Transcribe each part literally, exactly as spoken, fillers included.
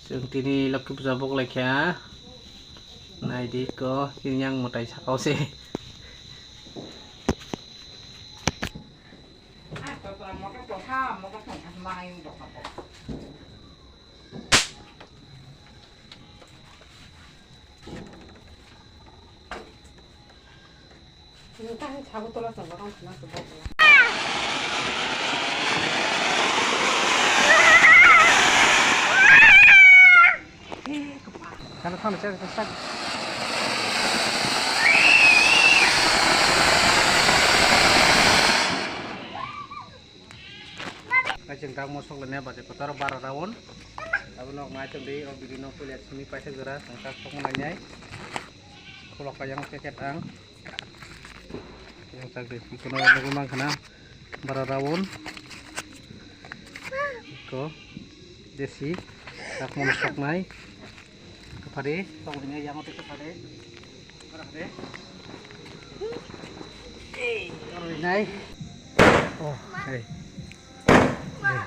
Chwng tini Lokhi Puja bok lai kha. Nai di ko, tini yang mwtai sakao se. Kaising tak mosok le ne baje kotor bara round. Abo nok nai tong di, o bidi nok pulia simi paisa jora, sangka sok manai nai. Khulok kayang packet ang. Yang tak di, ikono nugui mang khana bara round. Ko desi, tak mosok nai. Kapade, tong ini yang ote kapade. Kapade. Eh, oro ini. Oh, hey. Hai.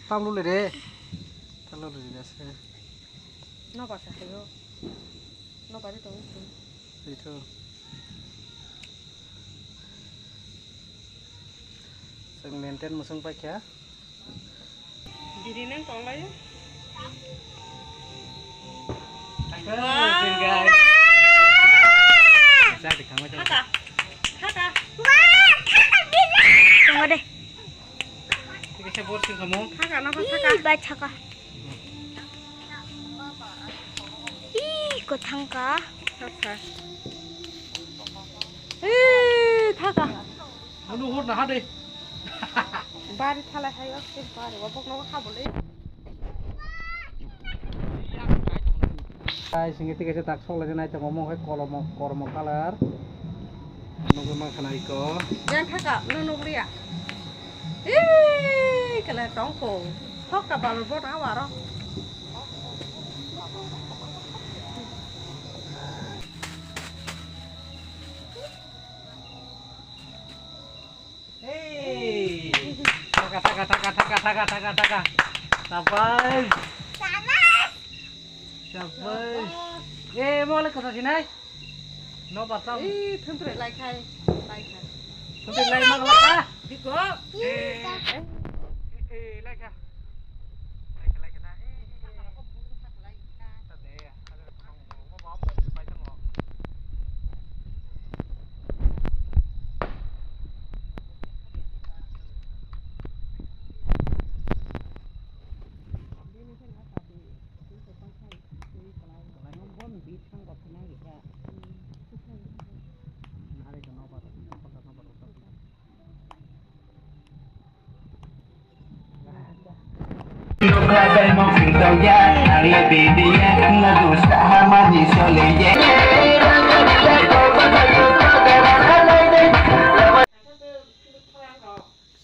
Tam lu le re. Tam lu le re se. No ba sa hayo. No ba ri tong. Itu. Seng maintain musung paikha. Diri nang tong lai. Wow. Thaka. Thaka. Tong de. Thaka no thaka. Ih, ba thaka. Ih, ko thangka. Thaka. Ih, thaka. Anu hor na hade. Bari thalai hai o, se bari o bok nogo habo le. Guys, singke tike se tak sok lai nai tongo, omo hai kolomo, kormo colour. Nugui mang khana iko. Yang thaka, no nuglia. Ih, kala tongko. Thok ka balor bot awaro. Hey! Taka, taka, taka. Sabai. Sabai. Eh, mo le kota sinai. No batam. Eh, thuntre lai khai. Lai khai. Thuntre lai ma la. Diko. Eh, eh, lai kha.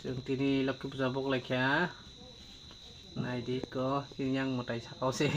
Chwng tini Lokhi Puja bok lai kha. Nai di ko, tini yang mwtai sakao se.